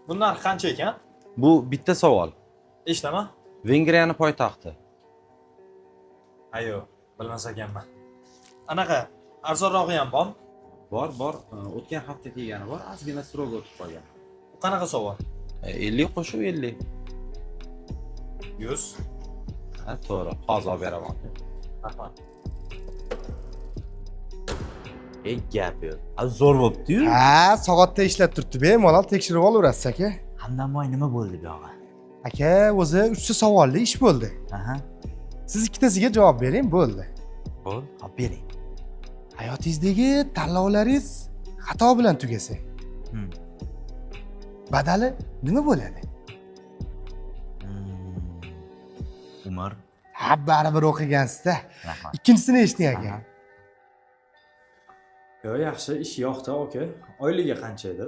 Bu narx qancha ekan? Bu bitta savol. Eshitaman. Vengriyani poytaxti. Ayo, bilmas ekanman. Anaqa arzonrog'i ham bormi? Bor, bor. O'tgan hafta kelgani bor, ozgina срок o'tib qolgan. Bu qanaqa savol? 50 qo'shib 50. 100. Ha, to'g'ri. Hozir olib beraman. Rahmat. Ey, gap yo'q. A, zo'r bo'pti-yu. Ha, soatda ishlab turibdi, bemalol tekshirib olaverasiz aka. Hamdamboy nima bo'ldi buyog'i? Aka, o'zi 3 ta savolli ish bo'ldi. Aha, Siz ikkitasiga javob bering, bo'ldi. Bo'ldi. hop bering. Hayotingizdagi tanlovlaringiz xato bilan tugasa, badali nima bo'ladi? Umr. Ha, baribir o'qigansiz-da. Rahmat. Ikkinchisini eshiting aka. Aha. Yo, yaxshi, ish yoqdi, aka. Oyligi qancha edi?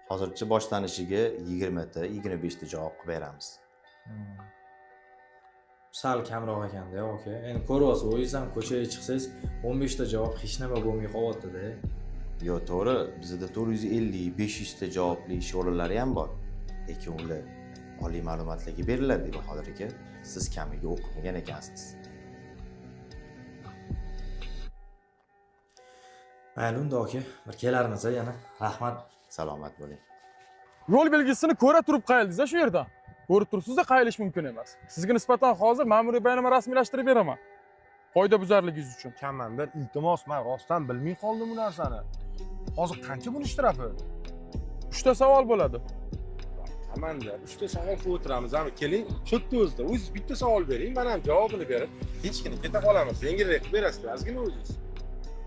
Hozircha boshlanishiga 20 ta, 25 ta javob qilib beramiz. Sal kamroq ekanda, aka. Endi ko'ryapsiz, o'zingiz ham ko'chaga chiqsangiz 15 ta javob hech nima bo'lmay qolyapti-da. Yo, to'g'ri, bizda 450, 500 ta javobli ish o'rinlari ham bor. Lekin ular oliy ma'lumotlarga beriladi, Bahodir aka. Siz kamiga o'qimagan ekansiz. Mayli unda aka, bir kelarmiz yana. Rahmat. Salomat bo'ling. Yo'l belgisini ko'ra turib qayildingiz shu yerdan. Ko'rib turibsiz-da qayilish mumkin emas. Sizga nisbatan hozir ma'muriy bayonnoma rasmiylashtirib beraman. Qoidabuzarligingiz uchun. Komandir, iltimos, men rostdan bilmay qoldim bu narsani. Hozir qancha buni shtrafi? 3 ta savol bo'ladi. Komandir, 3 ta savol qilib o'tiramiz, ami keling, shu yerda o'zida o'zingiz bitta savol bering, men ham javobini berib, tinchgina keta qolamiz. Yengilroq qilib berasiz, ozgina o'zingiz.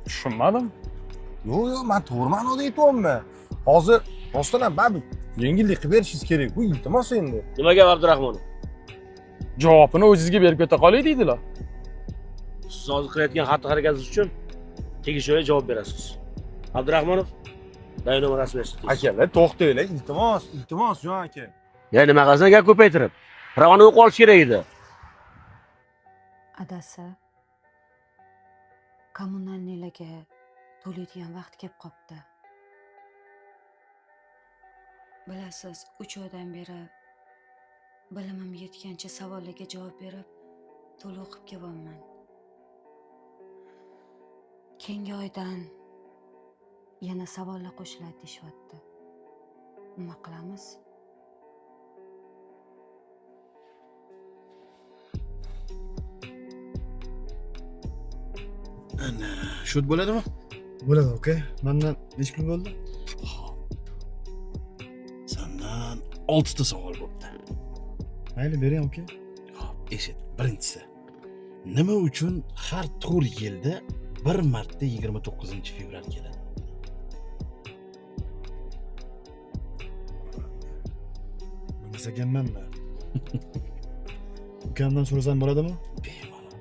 Tushunmadim. Yo'q, yo'q, men to'g'ri ma'noda aytyapman. Hozir rostdan ham baribir yengillik qilib berishingiz kerak. Bu iltimos endi. Nima gap Abdurahmonov? Javobini o'zingizga berib keta qolay deydilar. Siz hozir qilayotgan xatti-harakatingiz uchun tegishli javob berasiz. Abdurahmonov, bayonnoma rasmiylashtiring. Akalar, to'xtanglar, iltimos, iltimos, jon aka. Ya nima qilasan gap ko'paytirib? Pravoni o'qib olish kerak edi. Adasi, kommunalnilarga to'laydigan vaqt kelib qopti. Bilasiz, 3 oydan beri bilimim yetgancha savollarga javob berib, to'la o'qib kelyapman. Keyingi oydan yana savollar qo'shiladi deyishyapti. Nima qilamiz? Ana, shut bo'ladimi? Bo'ladi, aka. Mendan necha pul bo'ldi? Xo'p. Sandan 6 ta savol bo'pti. Mayli, bering, aka. Xo'p, eshit. Birinchisi. Nima uchun har 4 yilda bir marta 29-fevral keladi? Bilmas ekanman-da. Ukamdan so'rasam bo'ladimi? Bemalol.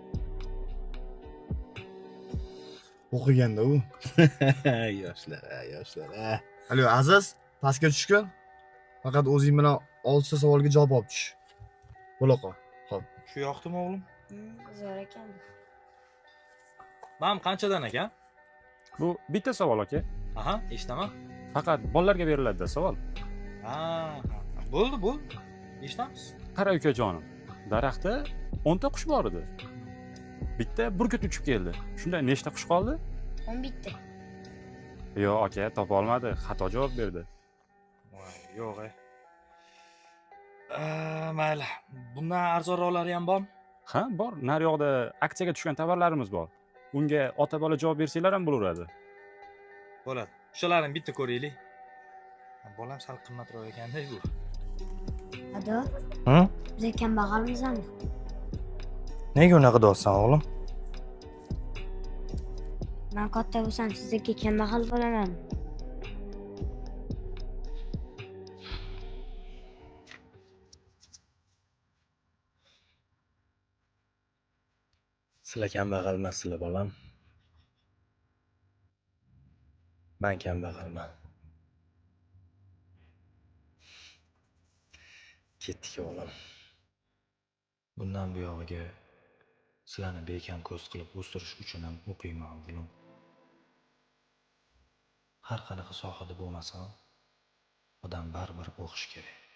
O'qiganda u. Yoshlar, yoshlar. Alo, Aziz, pastga tushgin. Faqat o'zing bilan 6 ta savolga javob olib tush. Bo'la qol. Xo'p. Shu yoqdimi o'g'lim? Zo'r ekan. Mam qanchadan ekan? Bu bitta savol aka. Aha, eshitaman. Faqat bolalarga beriladi savol. Ha, bo'ldi, bo'ldi. Eshitamiz. Qara ukajonim, daraxtda 10 ta qush bor edi. Bitta burgut uchib keldi. Shunda nechta qush qoldi? 11 ta. Yo'q aka, topa olmadi, xato javob berdi. Voy, yo'q. Mayli. Bundan arzonroqlari ham bormi? Ha, bor. Naryoqda aksiyaga tushgan tovarlarimiz bor. Unga ota bola javob bersanglar ham bo'laveradi. Bo'ladi. O'shalarni bitta ko'raylik. Bolam sal qimmatroq ekanda bu. Ado? Hı? Biz kambag'almizmi? Nega unaqa deyapsan, o'g'lim? Men katta bo'lsam sizdek kambag'al bo'laman. Sizlar kambag'al emassizlar, bolam. Men kambag'alman. Ketdik o'g'lim. Bundan buyog'iga sizlarni bekam ko'z qilib o'stirish uchun ham o'qiyman, o'g'lim. Har qanaqa sohada bo'lmasam, Odam baribir o'qishi kerak.